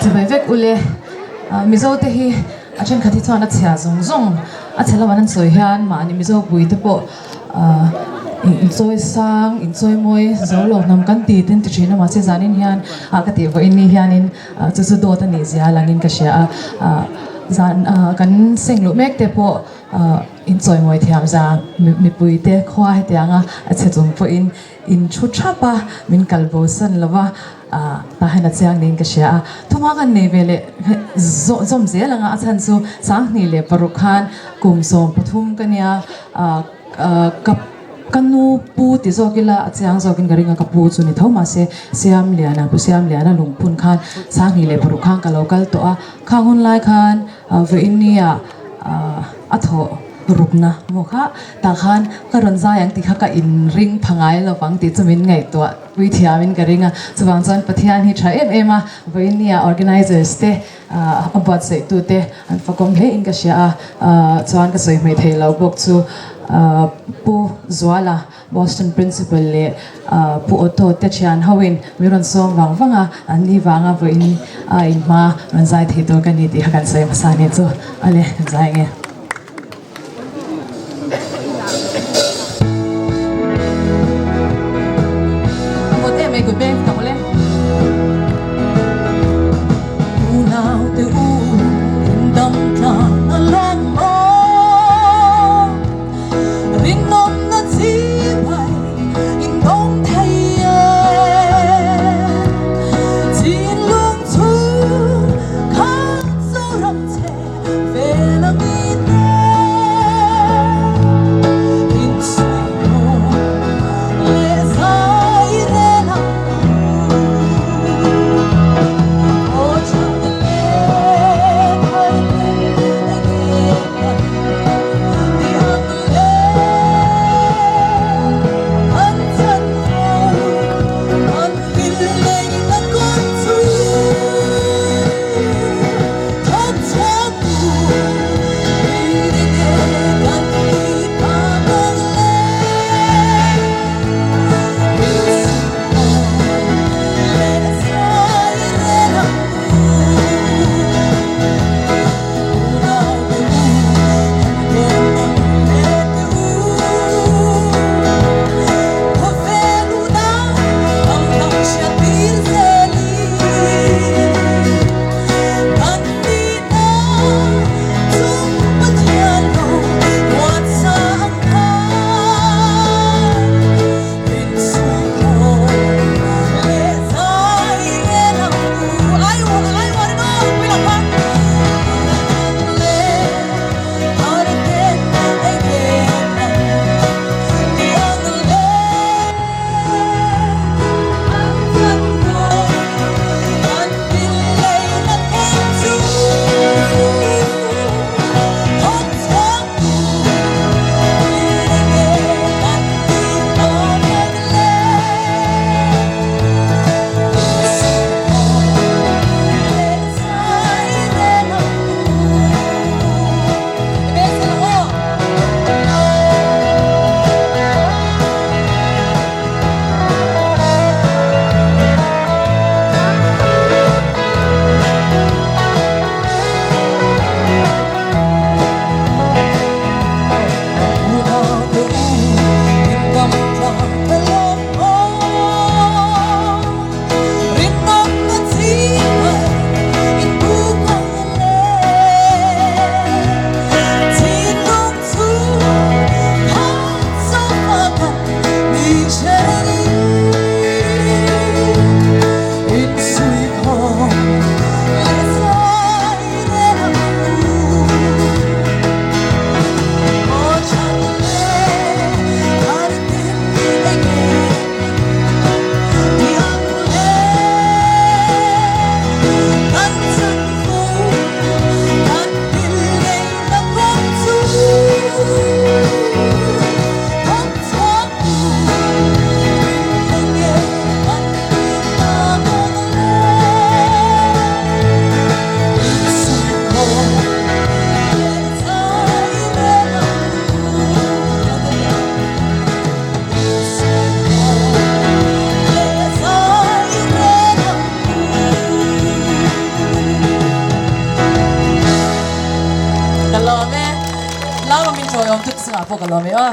Chibai vek ule Mizo te hi a thenkhat hi chuan a chhia zawng zawng a chhe lamah an sawi hian mahni Mizo pui te pawh inchawi sang inchawi mawi zo lo hnam kan ti ten ti thin a mahse zanin hian ka tih vawiin ni hianin chu chu dawt a nih zia langin ka hria a zan kan seng luh mek te pawh inchawi mawi thiam za mipui te khua hetianga a chhe chung pawhin in thu thap a min kal bo san lo va tah hian a chiang niin ka hria a thuma kan nei ve leh zawm zel anga a chhan chu 2006 khan kum 13 ka nia ka ka nu pu ti zawk ila a chiang zawkin ka ring a ka pu chu ni tho mahse Siamliana pu Siamliana lungphun khan 2006 khan ka lo kal tawh a khang hun lai khan vawiin nia a thawh rukna maw kha tah khan ka rawn zai ang tih kha ka inring pha ngai lo vang tih chu min ngaihtuah pui thiamin ka ring a chuvang chuan Pathian hi tha em em a vawiin nia organizers te a buatsaih tu te an fakawm hle in ka hria a chuan ka sawi hmeh thei lo bawk chu Pu Zuala Boston Principal leh Pu Otto te thian ho in min rawn sawm vang vang a an ni vanga vawiin a inhma rawn zai thei tur ka ni tih kha kan sawi hmasa a ni chu ale kan zai ange. Ka lawm e. Lama min tawiawm tute chungah pawh ka lawm e aw.